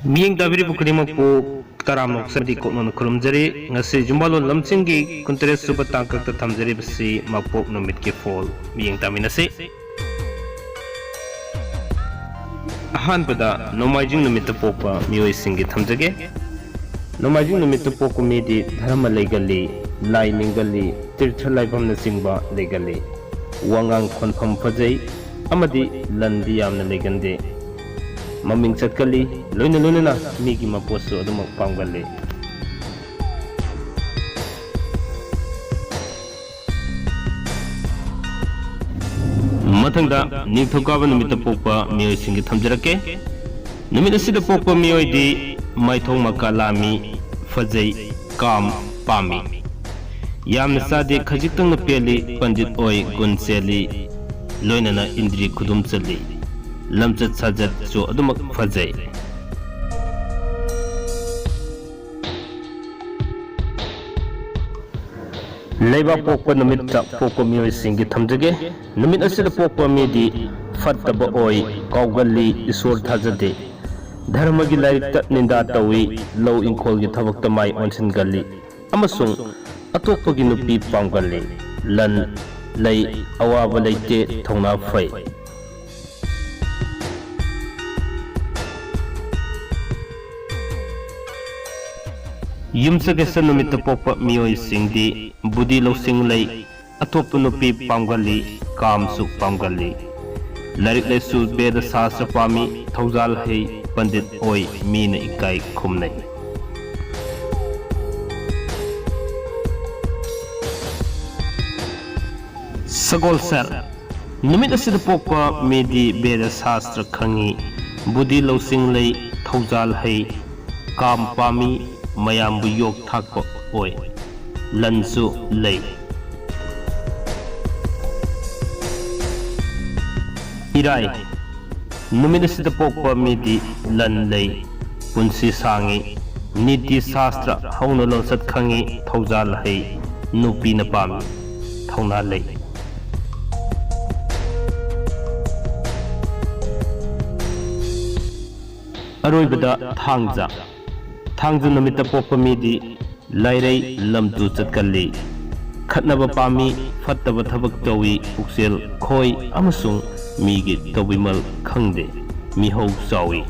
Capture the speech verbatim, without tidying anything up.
ꯃꯤꯠꯌꯦꯡ ꯇꯥꯕꯤꯔꯤꯕ ꯈꯨꯗꯤꯡꯃꯛꯄꯨ ꯇꯔꯥꯝꯅ ꯑꯣꯛꯆꯔꯤ, ꯀꯣꯛꯅꯣꯟꯅ ꯈꯨꯔꯨꯝꯖꯔꯤ꯫ ꯉꯁꯤ ꯌꯨꯝꯕꯥꯂꯣꯟ ꯂꯝꯖꯤꯡꯒꯤ ꯀꯨꯟꯇꯔꯦꯠ ꯁꯨꯕ ꯇꯥꯡꯀꯛꯇ ꯊꯝꯖꯔꯤꯕꯁꯤ ꯃꯄꯣꯛ ꯅꯨꯃꯤꯠꯀꯤ ꯐꯣꯜ ꯃꯤꯠꯌꯦꯡ ꯇꯥꯃꯤꯟꯅꯁꯤ꯫ ꯑꯍꯥꯟꯕꯗ ꯅꯣꯡꯃꯥꯏꯖꯤꯡ ꯅꯨꯃꯤꯠꯇ ꯄꯣꯛꯄ ꯃꯤꯑꯣꯏꯁꯤꯡꯒꯤ ꯊꯝꯖꯒꯦ꯫ ꯅꯣꯡꯃꯥꯏꯖꯤꯡ ꯅꯨꯃꯤꯠꯇ ꯄꯣꯛꯄ ꯃꯤꯗꯤ ꯙꯔꯃ ꯂꯩꯒꯜꯂꯤ, ꯂꯥꯏ ꯅꯤꯡꯒꯜꯂꯤ, ꯇꯤꯔꯊ ꯂꯥꯏꯐꯝꯅꯆꯤꯡꯕ ꯂꯩꯒꯜꯂꯤ꯫ ꯋꯥꯉꯥꯡ ꯈꯣꯟꯐꯝ ꯐꯖꯩ ꯑꯃꯗꯤ ꯂꯟꯗꯤ ꯌꯥꯝꯅ ꯂꯩꯒꯟꯗꯦ꯫ ꯃꯃꯤꯡ ꯆꯠꯀꯜꯂꯤ, ꯂꯣꯏꯅ ꯂꯣꯏꯅꯅ ꯃꯤꯒꯤ ꯃꯄꯣꯠꯁꯨ ꯑꯗꯨꯃꯛ ꯄꯥꯝꯒꯜꯂꯤ꯫ ꯃꯊꯪꯗ ꯅꯤꯡꯊꯧꯀꯥꯕ ꯅꯨꯃꯤꯠꯇ ꯄꯣꯛꯄ ꯃꯤꯑꯣꯏꯁꯤꯡꯒꯤ ꯊꯝꯖꯔꯛꯀꯦ꯫ ꯅꯨꯃꯤꯠ ꯑꯁꯤꯗ ꯄꯣꯛꯄ ꯃꯤꯑꯣꯏꯗꯤ ꯃꯥꯏꯊꯣꯡ ꯃꯀꯥ ꯂꯥꯝꯃꯤ, ꯐꯖꯩ, ꯀꯥꯝ, ꯄꯥꯝꯃꯤ꯫ ꯌꯥꯝꯅ ꯆꯥꯗꯦ, ꯈꯖꯤꯛꯇꯪꯅ ꯄꯦꯜꯂꯤ, ꯄꯟꯗꯤꯠ ꯑꯣꯏ, ꯒꯨꯟ ꯆꯦꯜꯂꯤ, ꯂꯣꯏꯅꯅ ꯏꯟꯗ꯭ꯔꯤ ꯈꯨꯗꯨꯝ ꯆꯜꯂꯤ꯫ ꯂꯝꯆꯠ ꯁꯥꯖꯠꯁꯨ ꯑꯗꯨꯃꯛ ꯐꯖꯩ꯫ ꯂꯩꯕꯥꯛ ꯄꯣꯛꯄ ꯅꯨꯃꯤꯠꯇ ꯄꯣꯛꯄ ꯃꯤꯑꯣꯏꯁꯤꯡꯒꯤ ꯊꯝꯖꯒꯦ꯫ ꯅꯨꯃꯤꯠ ꯑꯁꯤꯗ ꯄꯣꯛꯄ ꯃꯤꯗꯤ ꯐꯠꯇꯕ ꯑꯣꯏ, ꯀꯥꯎꯒꯜꯂꯤ, ꯏꯁꯣꯔ ꯊꯥꯖꯗꯦ꯫ ꯙꯔꯃꯒꯤ ꯂꯥꯏꯔꯤꯛꯇ ꯅꯤꯟꯗꯥ ꯇꯧꯏ, ꯂꯧ ꯏꯪꯈꯣꯜꯒꯤ ꯊꯕꯛꯇ ꯃꯥꯏ ꯑꯣꯟꯁꯤꯟꯒꯜꯂꯤ ꯑꯃꯁꯨꯡ ꯑꯇꯣꯞꯄꯒꯤ ꯅꯨꯄꯤ ꯄꯥꯝꯒꯜꯂꯤ꯫ ꯂꯟ ꯂꯩ, ꯑꯋꯥꯕ ꯂꯩꯇꯦ, ꯊꯧꯅꯥ ꯐꯩ꯫ ꯌꯨꯝꯁꯀꯩꯁ ꯅꯨꯃꯤꯠꯇ ꯄꯣꯛꯄ ꯃꯤꯑꯣꯏꯁꯤꯡꯗꯤ ꯕꯨꯙꯤ ꯂꯧꯁꯤꯡ ꯂꯩ, ꯑꯇꯣꯞꯄ ꯅꯨꯄꯤ ꯄꯥꯝꯒꯜꯂꯤ, ꯀꯥꯝꯁꯨ ꯄꯥꯝꯒꯜꯂꯤ꯫ ꯂꯥꯏꯔꯤꯛ ꯂꯥꯏꯁꯨ, ꯕꯦꯗ ꯁꯥꯁꯇ꯭ꯔ ꯄꯥꯝꯃꯤ, ꯊꯧꯖꯥꯜ ꯍꯩ, ꯄꯟꯗꯤꯠ ꯑꯣꯏ, ꯃꯤꯅ ꯏꯀꯥꯏ ꯈꯨꯝꯅꯩ꯫ ꯁꯒꯣꯜꯁꯦꯜ ꯅꯨꯃꯤꯠ ꯑꯁꯤꯗ ꯄꯣꯛꯄ ꯃꯤꯗꯤ ꯕꯦꯗ ꯁꯥꯁꯇ꯭ꯔ ꯈꯪꯉꯤ, ꯕꯨꯙꯤ ꯂꯧꯁꯤꯡ ꯂꯩ, ꯊꯧꯖꯥꯜ ꯍꯩ, ꯀꯥꯝ ꯄꯥꯝꯃꯤ, ꯃꯌꯥꯝꯕꯨ ꯌꯣꯛ ꯊꯥꯛꯄ ꯑꯣꯏ, ꯂꯟꯁꯨ ꯂꯩ꯫ ꯏꯔꯥꯏ ꯅꯨꯃꯤꯠ ꯑꯁꯤꯗ ꯄꯣꯛꯄ ꯃꯤꯗꯤ ꯂꯟ ꯂꯩ, ꯄꯨꯟꯁꯤ ꯁꯥꯡꯉꯤ, ꯅꯤꯇꯤ ꯁꯥꯁꯇ꯭ꯔ ꯍꯧꯅ ꯂꯣꯟꯆꯠ ꯈꯪꯉꯤ, ꯊꯧꯖꯥꯜ ꯍꯩ, ꯅꯨꯄꯤꯅ ꯄꯥꯝꯃꯤ, ꯊꯧꯅꯥ ꯂꯩ꯫ ꯑꯔꯣꯏꯕꯗ ꯊꯥꯡꯖ꯫ ꯊꯥꯡꯖ ꯅꯨꯃꯤꯠꯇ ꯄꯣꯛꯄ ꯃꯤꯗꯤ ꯂꯥꯏꯔꯩ ꯂꯝꯇꯨ ꯆꯠꯀꯜꯂꯤ, ꯈꯠꯅꯕ ꯄꯥꯝꯃꯤ, ꯐꯠꯇꯕ ꯊꯕꯛ ꯇꯧꯏ, ꯄꯨꯛꯆꯦꯜ ꯈꯣꯏ ꯑꯃꯁꯨꯡ ꯃꯤꯒꯤ ꯇꯧꯕꯤꯃꯜ ꯈꯪꯗꯦ, ꯃꯤꯍꯧ ꯆꯥꯎꯏ꯫